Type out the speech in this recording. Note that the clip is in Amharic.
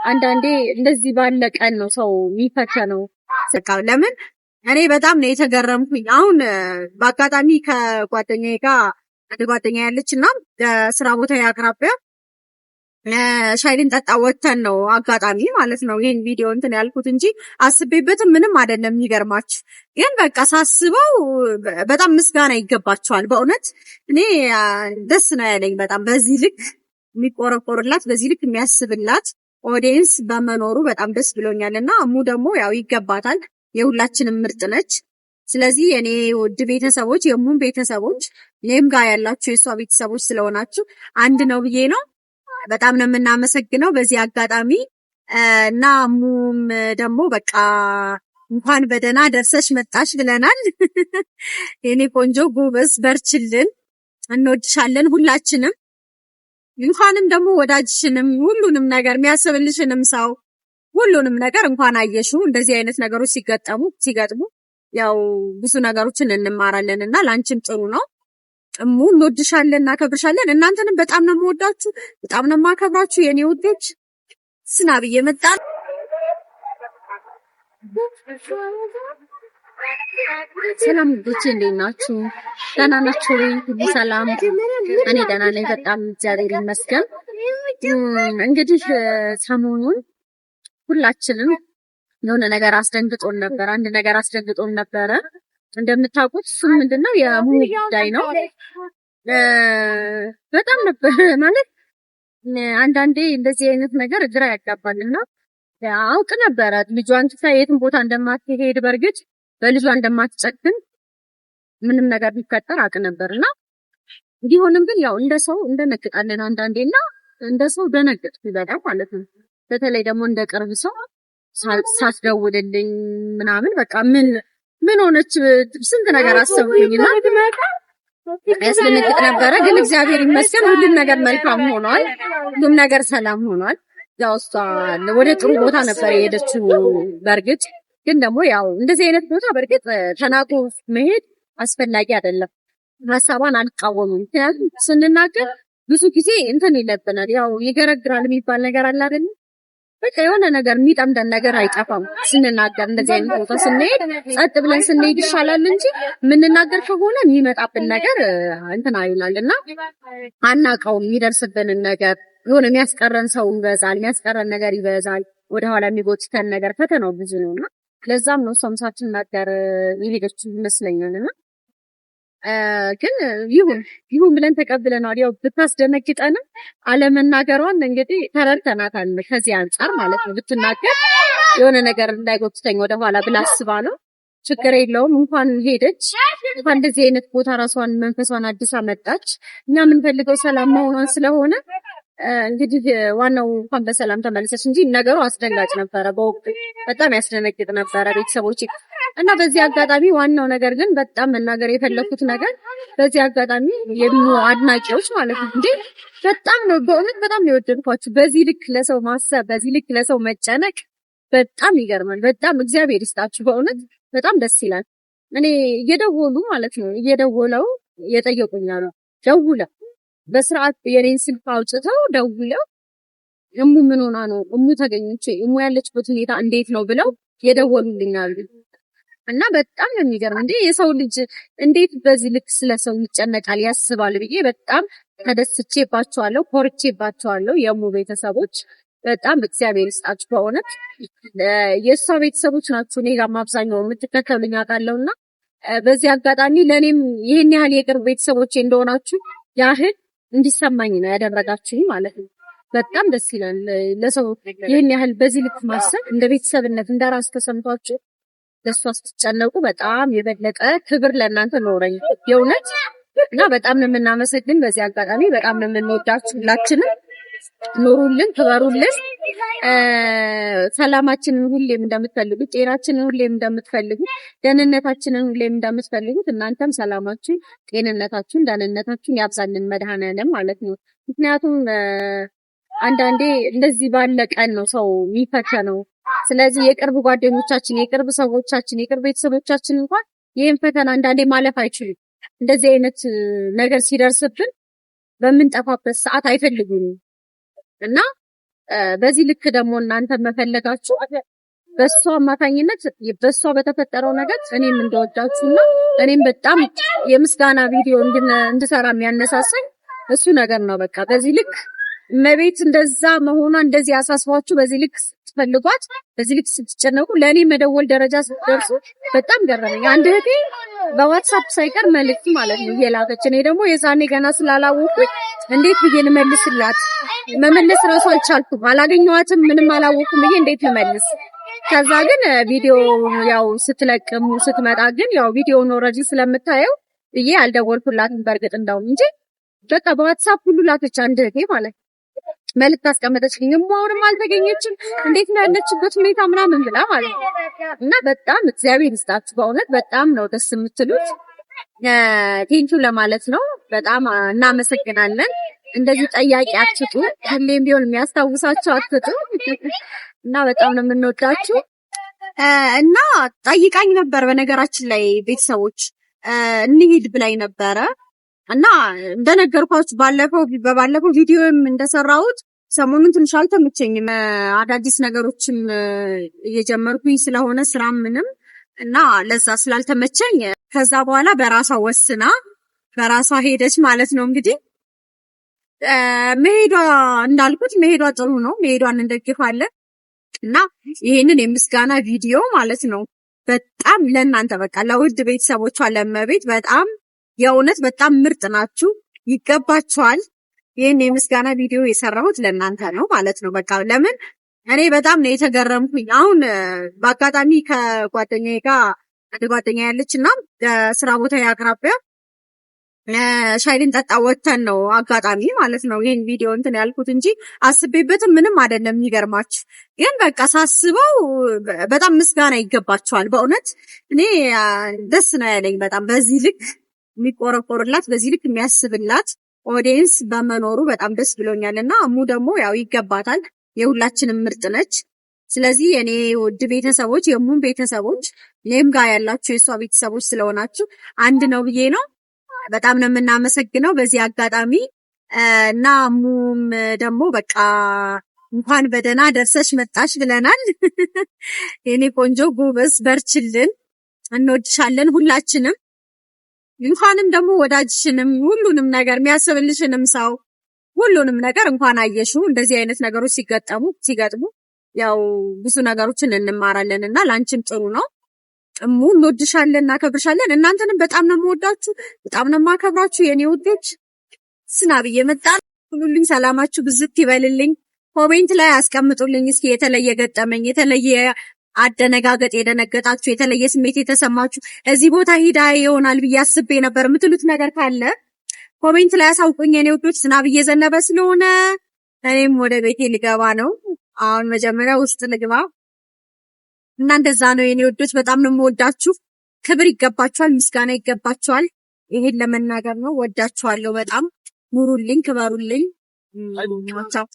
አንዳንዴ እንደዚህ ባለ ቀን ነው ሰው የሚፈተነው። በቃ ለምን እኔ በጣም ነው የተገረምኩኝ። አሁን በአጋጣሚ ከጓደኛዬ ጋር አንድ ጓደኛ ያለች እና ስራ ቦታ አቅራቢያ ሻይ ልንጠጣ ወተን ነው አጋጣሚ ማለት ነው ይህን ቪዲዮ እንትን ያልኩት እንጂ አስቤበትም ምንም አይደለም። የሚገርማችሁ ግን በቃ ሳስበው በጣም ምስጋና ይገባቸዋል። በእውነት እኔ ደስ ነው ያለኝ በጣም በዚህ ልክ የሚቆረቆርላት በዚህ ልክ የሚያስብላት audience በመኖሩ በጣም ደስ ብሎኛል። እና እሙ ደግሞ ያው ይገባታል፣ የሁላችንም ምርጥ ነች። ስለዚህ የኔ ውድ ቤተሰቦች፣ የሙን ቤተሰቦች፣ እኔም ጋር ያላችሁ የእሷ ቤተሰቦች ስለሆናችሁ አንድ ነው ብዬ ነው በጣም ነው የምናመሰግነው በዚህ አጋጣሚ። እና ሙም ደግሞ በቃ እንኳን በደህና ደርሰሽ መጣሽ ብለናል። የኔ ቆንጆ ጎበዝ፣ በርችልን፣ እንወድሻለን ሁላችንም። እንኳንም ደግሞ ወዳጅሽንም ሁሉንም ነገር የሚያስብልሽንም ሰው ሁሉንም ነገር እንኳን አየሽው። እንደዚህ አይነት ነገሮች ሲገጥሙ ያው ብዙ ነገሮችን እንማራለን እና ለአንቺም ጥሩ ነው። እሙ እንወድሻለን፣ እናከብርሻለን። እናንተንም በጣም ነው የምወዳችሁ፣ በጣም ነው የማከብራችሁ የኔ ውዶች። ዝናብ እየመጣ ነው። ሰላም ውዶቼ፣ እንዴት ናችሁ? ደህና ናችሁ ወይ? ሁሉ ሰላም? እኔ ደህና ነኝ በጣም እግዚአብሔር ይመስገን። እንግዲህ ሰሞኑን ሁላችንም የሆነ ነገር አስደንግጦን ነበር። አንድ ነገር አስደንግጦን ነበረ። እንደምታውቁት እሱም ምንድነው የሙ ጉዳይ ነው። በጣም ነበር ማለት አንዳንዴ እንደዚህ አይነት ነገር ግራ ያጋባልና አውቅ ነበረ ልጇን ትታ የትም ቦታ እንደማትሄድ፣ በእርግጥ በልጇ እንደማትጨክን ምንም ነገር ቢፈጠር አውቅ ነበርና ቢሆንም ግን ያው እንደ ሰው እንደነግጣለን አንዳንዴና እንደ ሰው ደነገጥኩ በጣም ማለት ነው። በተለይ ደግሞ እንደ ቅርብ ሰው ሳትደውልልኝ ምናምን በቃ ምን ምን ሆነች ስንት ነገር አሰብኩኝና ያስደነግጥ ነበረ። ግን እግዚአብሔር ይመስገን ሁሉም ነገር መልካም ሆኗል። ሁሉም ነገር ሰላም ሆኗል። ያው እሷ ወደ ጥሩ ቦታ ነበር የሄደችው። በእርግጥ ግን ደግሞ ያው እንደዚህ አይነት ቦታ በእርግጥ ተናግሮ መሄድ አስፈላጊ አይደለም። ሀሳቧን አልቃወምም። ምክንያቱም ስንናገር ብዙ ጊዜ እንትን ይለብናል። ያው ይገረግራል የሚባል ነገር አለ አይደል? በቃ የሆነ ነገር የሚጠምደን ነገር አይጠፋም። ስንናገር እንደዚህ አይነት ቦታ ስንሄድ ጸጥ ብለን ስንሄድ ይሻላል እንጂ የምንናገር ከሆነ የሚመጣብን ነገር እንትን አይላል እና አናውቀውም። የሚደርስብንን ነገር የሆነ የሚያስቀረን ሰው ይበዛል፣ የሚያስቀረን ነገር ይበዛል፣ ወደኋላ የሚጎትተን ነገር ፈተናው ብዙ ነው እና ለዛም ነው እሷም ሳትናገር የሄደችው ይመስለኛል። እና ግን ይሁን ይሁን ብለን ተቀብለናል። ያው ብታስደነግጠንም አለመናገሯን እንግዲህ ተረድተናታል። ከዚህ አንጻር ማለት ነው ብትናገር የሆነ ነገር እንዳይጎትተኝ ወደኋላ ብላ አስባ ነው። ችግር የለውም። እንኳን ሄደች፣ እንኳን እንደዚህ አይነት ቦታ ራሷን መንፈሷን አድሳ መጣች። እኛ የምንፈልገው ሰላም መሆኗን ስለሆነ እንግዲህ ዋናው እንኳን በሰላም ተመለሰች እንጂ ነገሩ አስደንጋጭ ነበረ። በወቅቱ በጣም ያስደነግጥ ነበረ ቤተሰቦች እና በዚህ አጋጣሚ ዋናው ነገር ግን በጣም መናገር የፈለኩት ነገር በዚህ አጋጣሚ የሙ አድናቂዎች ማለት ነው እንዴ በጣም ነው በእውነት በጣም ነው የወደድኳችሁ። በዚህ ልክ ለሰው ማሰብ፣ በዚህ ልክ ለሰው መጨነቅ በጣም ይገርማል። በጣም እግዚአብሔር ይስጣችሁ በእውነት በጣም ደስ ይላል። እኔ እየደወሉ ማለት ነው እየደወለው እየጠየቁኝ ነው ደውለው በስርዓት የኔን ስልክ አውጥተው ደውለው እሙ ምን ሆና ነው፣ እሙ ተገኘች፣ እሙ ያለችበት ሁኔታ እንዴት ነው ብለው የደወሉልኝ አሉ። እና በጣም ነው የሚገርም። እንዴ የሰው ልጅ እንዴት በዚህ ልክ ስለ ሰው ይጨነቃል ያስባል ብዬ በጣም ተደስቼባቸዋለሁ፣ ኮርቼባቸዋለሁ። የሙ ቤተሰቦች በጣም እግዚአብሔር ይስጣችሁ በእውነት የእሷ ቤተሰቦች ናችሁ እኔ ጋርም አብዛኛው የምትከተሉኝ አውቃለሁና በዚህ አጋጣሚ ለእኔም ይህን ያህል የቅርብ ቤተሰቦቼ እንደሆናችሁ ያህል እንዲሰማኝ ነው ያደረጋችሁኝ ማለት ነው። በጣም ደስ ይላል። ለሰው ይህን ያህል በዚህ ልክ ማሰብ እንደ ቤተሰብነት እንደ ራስ ተሰምቷችሁ ለእሷ ስትጨነቁ በጣም የበለጠ ክብር ለእናንተ ኖረኝ የእውነት እና በጣም ነው የምናመሰግን። በዚህ አጋጣሚ በጣም ነው የምንወዳችሁ ሁላችንም። ኑሩልን፣ ክበሩልን። ሰላማችንን ሁሌም እንደምትፈልጉት፣ ጤናችንን ሁሌም እንደምትፈልጉት፣ ደህንነታችንን ሁሌም እንደምትፈልጉት እናንተም ሰላማችሁን፣ ጤንነታችሁን፣ ደህንነታችሁን ያብዛልን መድኃኔዓለም ማለት ነው። ምክንያቱም አንዳንዴ እንደዚህ ባለ ቀን ነው ሰው የሚፈተነው። ስለዚህ የቅርብ ጓደኞቻችን፣ የቅርብ ሰዎቻችን፣ የቅርብ ቤተሰቦቻችን እንኳን ይህን ፈተና አንዳንዴ ማለፍ አይችሉም። እንደዚህ አይነት ነገር ሲደርስብን በምንጠፋበት ሰዓት አይፈልጉም እና በዚህ ልክ ደግሞ እናንተ መፈለጋችሁ በሷ አማካኝነት በሷ በተፈጠረው ነገር እኔም እንደወዳችሁና እኔም በጣም የምስጋና ቪዲዮ እንድሰራ የሚያነሳሳኝ እሱ ነገር ነው። በቃ በዚህ ልክ እመቤት እንደዛ መሆኗ እንደዚህ አሳስቧችሁ በዚህ ልክ ስትፈልጓት በዚህ ልክ ስትጨነቁ ለእኔ መደወል ደረጃ ስትደርሱ በጣም ገረመኝ። አንድ እህቴ በዋትሳፕ ሳይቀር መልእክት ማለት ነው እየላከች፣ እኔ ደግሞ የዛኔ ገና ስላላወኩኝ እንዴት ብዬ ልመልስላት? መመለስ እራሱ አልቻልኩም። አላገኘኋትም፣ ምንም አላወኩም ብዬ እንዴት ልመልስ? ከዛ ግን ቪዲዮ ያው ስትለቅሙ ስትመጣ ግን ያው ቪዲዮውን already ስለምታየው ብዬ አልደወልኩላትም። በእርግጥ እንደውም እንጂ በቃ በዋትሳፕ ሁሉ ላከች አንድ እህቴ ማለት ነው። መልእክት አስቀመጠችልኝ። አሁንም አልተገኘችም፣ እንዴት ነው ያለችበት ሁኔታ ምናምን ብላ ማለት ነው። እና በጣም እግዚአብሔር ይስጣችሁ፣ በእውነት በጣም ነው ደስ የምትሉት። Thank you ለማለት ነው። በጣም እናመሰግናለን። እንደዚህ ጠያቂ አትጡ፣ ሁሌም ቢሆን የሚያስታውሳችሁ አትጡ። እና በጣም ነው የምንወዳችሁ። እና ጠይቃኝ ነበር በነገራችን ላይ ቤተሰቦች እንሂድ ብላኝ ነበረ። እና እንደነገርኳችሁ በባለፈው ቪዲዮም እንደሰራሁት ሰሞኑን ትንሽ አልተመቸኝም። አዳዲስ ነገሮችም እየጀመርኩኝ ስለሆነ ስራም ምንም እና ለዛ ስላልተመቸኝ ከዛ በኋላ በራሷ ወስና በራሷ ሄደች ማለት ነው። እንግዲህ መሄዷ እንዳልኩት መሄዷ ጥሩ ነው። መሄዷን እንደግፋለን። እና ይሄንን የምስጋና ቪዲዮ ማለት ነው በጣም ለእናንተ በቃ ለውድ ቤተሰቦቿ ለመቤት በጣም የእውነት በጣም ምርጥ ናችሁ፣ ይገባችኋል። ይህን የምስጋና ቪዲዮ የሰራሁት ለእናንተ ነው ማለት ነው። በቃ ለምን እኔ በጣም ነው የተገረምኩኝ። አሁን በአጋጣሚ ከጓደኛዬ ጋር አንድ ጓደኛ ያለች እና ስራ ቦታ አቅራቢያ ሻይ ልንጠጣ ወተን ነው አጋጣሚ ማለት ነው ይህን ቪዲዮ እንትን ያልኩት እንጂ አስቤበትም ምንም አይደለም። የሚገርማችሁ ግን በቃ ሳስበው በጣም ምስጋና ይገባቸዋል። በእውነት እኔ ደስ ነው ያለኝ በጣም በዚህ ልክ የሚቆረቆርላት በዚህ ልክ የሚያስብላት audience በመኖሩ በጣም ደስ ብሎኛል። እና እሙ ደግሞ ያው ይገባታል፣ የሁላችንም ምርጥ ነች። ስለዚህ የኔ ውድ ቤተሰቦች፣ የሙን ቤተሰቦች፣ እኔም ጋር ያላችሁ የእሷ ቤተሰቦች ስለሆናችሁ አንድ ነው ብዬ ነው በጣም ነው የምናመሰግነው በዚህ አጋጣሚ። እና ሙም ደግሞ በቃ እንኳን በደህና ደርሰሽ መጣሽ ብለናል። የኔ ቆንጆ ጎበዝ፣ በርችልን፣ እንወድሻለን ሁላችንም። እንኳንም ደግሞ ወዳጅሽንም ሁሉንም ነገር የሚያስብልሽንም ሰው ሁሉንም ነገር እንኳን አየሽው። እንደዚህ አይነት ነገሮች ሲገጥሙ ያው ብዙ ነገሮችን እንማራለን እና ለአንቺም ጥሩ ነው። እሙ እንወድሻለን፣ እናከብርሻለን። እናንተንም በጣም ነው የምወዳችሁ፣ በጣም ነው የማከብራችሁ የኔ ውዶች። ዝናብ እየመጣ ሁሉልኝ፣ ሰላማችሁ ብዝት ይበልልኝ። Comment ላይ አስቀምጡልኝ እስኪ የተለየ ገጠመኝ፣ የተለየ አደነጋገጥ የደነገጣችሁ፣ የተለየ ስሜት የተሰማችሁ እዚህ ቦታ ሂዳ ይሆናል ብዬ አስቤ ነበር የምትሉት ነገር ካለ comment ላይ አሳውቁኝ የኔ ውዶች። ዝናብ እየዘነበ ስለሆነ እኔም ወደ ቤቴ ልገባ ነው። አሁን መጀመሪያ ውስጥ ልግባ እና እንደዛ ነው የኔ ውዶች። በጣም ነው የምወዳችሁ። ክብር ይገባችኋል፣ ምስጋና ይገባችኋል። ይሄን ለመናገር ነው። ወዳችኋለሁ በጣም። ኑሩልኝ፣ ክበሩልኝ። ቻው።